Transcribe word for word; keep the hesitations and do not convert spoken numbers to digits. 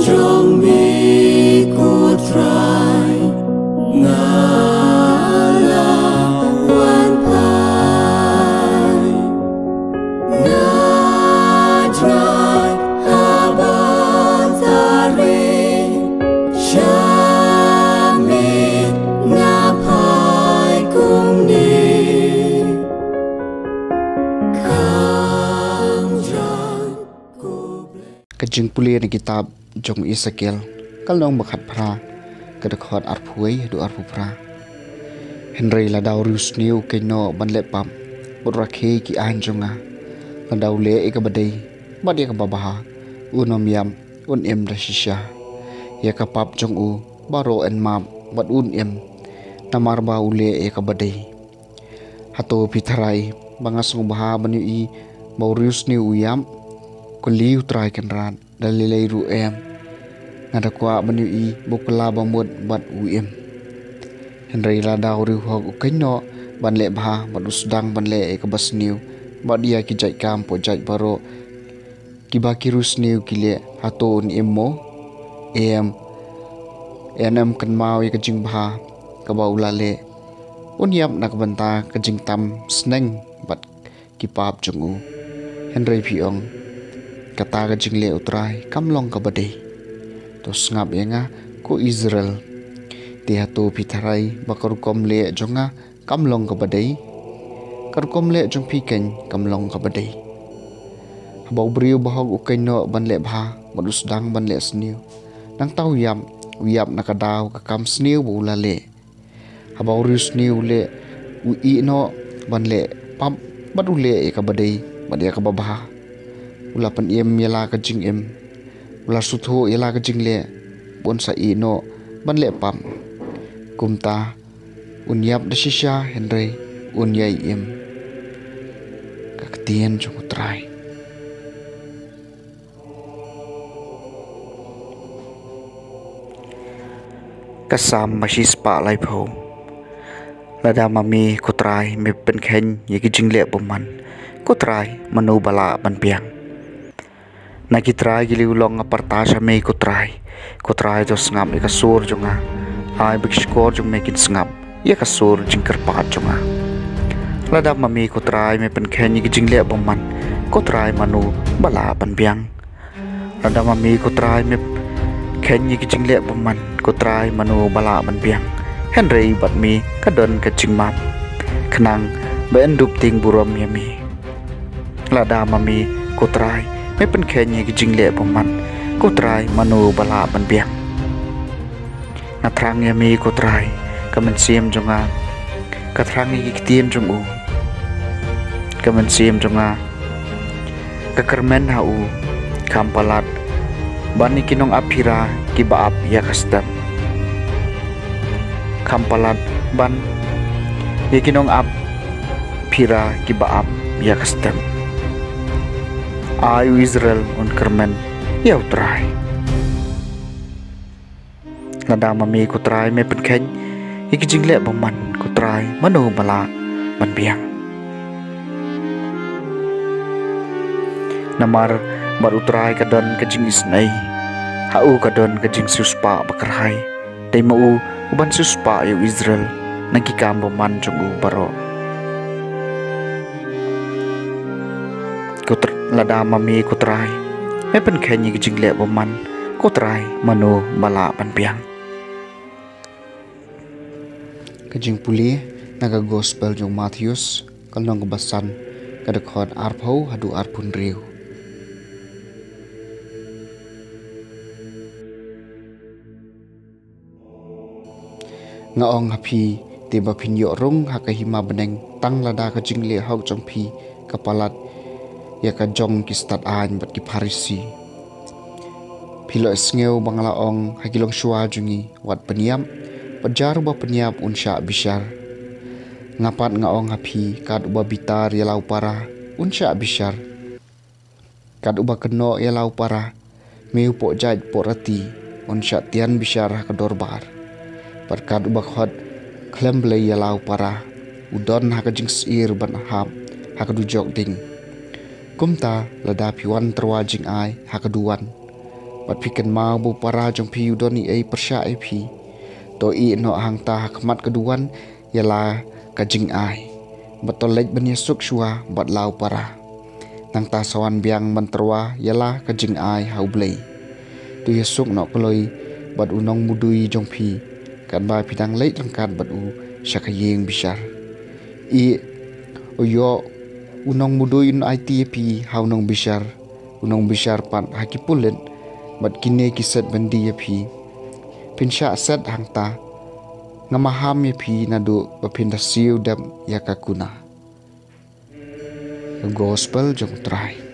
Jong me ko Trai, nga la wan phai. Nga jngai haba tari, sha me nga phai kumne. Khang jang ko Blei. Ka jingpule na kitab jong Esekiel, ka lynnong ba khatphra, ka dkhot arphew wei haduh arphew phra. Hynrei lada u riewsniew u kynnoh ban leh pap, bad u rakhe ïa ki aiñ jong nga, lada u leh ïa kaba dei bad ïa kaba bha, un ym ïap, un im da shisha. Ïa ka pap jong u baroh yn map bad un im, namar ba u leh ïa kaba dei. Hato phi tharai ba nga sngewbha ban ïohi ba u riewsniew u ïap? Kylli U Trai Kynrad. Da lei lei ruh em, nga da kwah ban ïohi ba u kylla ba mut bad u im. Hynrei lada u riewhok u kynnoh ban leh bha bad u sdang ban leh ïa kaba sniew bad ïa ki jait kam poh jait baroh kiba ki riewsniew ki leh, hato un im mo? Em, yn ym kynmaw ïa ka jingbha kaba u la leh. Un ïap na ka bynta ka jingtam sneng bad ki pap jong u. Hynrei phi ong, kata ka jingleh U Trai kam long kaba dei. To sngap ïa nga, ko Israel. Te hato phi tharai ba ka rukom leh jong nga kam long kaba dei? Ka rukom leh jong phi keiñ kam long kaba dei. Haba u briew bahok u kynnoh ban leh bha bad u sdang ban leh sniew, nangta u ïap, u ïap na ka daw ka kam sniew ba u la leh. Haba u riewsniew u leh, u ïeh noh ban leh pap bad u leh ïa kaba dei bad ïa kaba bha. U la pynim ïa la ka jingim, u la sngewthuh ïa la ka jingleh, ba un sa ïeh noh ban leh pap. Kumta un ïap da shisha hynrei un ïai im. Ka ktien jong U Trai. Ka Salm ba shispah laiphew. Lada ma me ko Trai me pynkheiñ ïa ki jingleh bymman, ko Trai mano ba lah ban biang? Na ki trai ki lieh u long nga pyrta sha me ko Trai. Ko Trai to sngap ïa ka sur jong nga. Ai ba ki shkor jong me kin sngap ïa ka sur jingkyrpad jong nga. Lada ma me ko Trai me pynkheiñ ïa ki jingleh bymman, ko Trai mano ba lah ban biang? Lada ma me ko Trai me kheiñ ïa ki jingleh bymman, ko Trai mano ba lah ban biang? Hynrei bad me ka don ka jingmap, khnang ba yn dup tieng burom ïa me. Lada ma me ko Trai me pynkheiñ ïa ki jingleh bymman, ko Trai mano ba lah ban biang? Nga thrang ïa me ko Trai, ka mynsiem jong nga ka thrang ïa ki ktien jong u. Ka mynsiem jong nga ka kyrmen ha u. Kham palat ban ïa ki nongap phira kiba ap ïa ka step. Kham palat ban ïa ki nongap phira kiba ap ïa ka step. Ai u Israel un kyrmen ïa U Trai. Lada ma me ko Trai me pynkheiñ ïa ki jingleh bymman, ko Trai mano ba lah ban biang? Namar bad U Trai ka don ka jingisynei, ha u ka don ka jingsiewspah ba kyrhai. Dei ma u uban siewspah ïa u Israel na ki kam bymman jong u baroh. Ko Tr-, lada ma me ko Trai me pynkheiñ ïa ki jingleh bymman, ko Trai mano ba lah ban biang? Ka jingpule na ka Gospel jong u Mathaios, ka lynnong kaba san, ka dkhot arphew haduh arphew hynriew. Nga ong ha phi, te ba phin ïoh rung ha ka hima bneng tang lada ka jingleh hok jong phi ka palat ïa ka jong ki stad aiñ bad ki Pharisi. Phi ïohsngew ba nga la ong ha ki longshuwa jong ngi, wat pynïap, bad jar uba pynïap un shah bishar. Nga pat nga ong ha phi, kat uba bitar ïa la u para un shah bishar. Kat uba kynnoh ïa la u para, me u pohjait pohrati, un shah tian bishar ha ka dorbar. Bad kat uba khot khlem blei ïa la u para, u don ha ka jingsyier ban hap ha ka dujok ding. Kumta lada phi wan tyrwa jingai ha ka duwan, bad phi kynmaw ba u para jong phi u don ei ei pyrshah ïa phi, to ïeh noh hangta ha khmat ka duwan ïa la ka jingai, bad to leit ban ïasuk shuwa bad la u para. Nangta sa wan biang ban tyrwa ïa la ka jingai ha U Blei. To ïasuk noh kloi bad u nongmudui jong phi, katba phi dang leit ryngkat bad u sha ka ïing bishar. Ïeh, u ïoh u nongmudui un aiti ïa phi ha u nongbishar, u nongbishar pat ha ki pulit, bad kine ki set byndi ïa phi. Phin shah set hangta, nga maham ïa phi naduh ba phin da siew dep ïa ka kuna. Ka Gospel jong U Trai.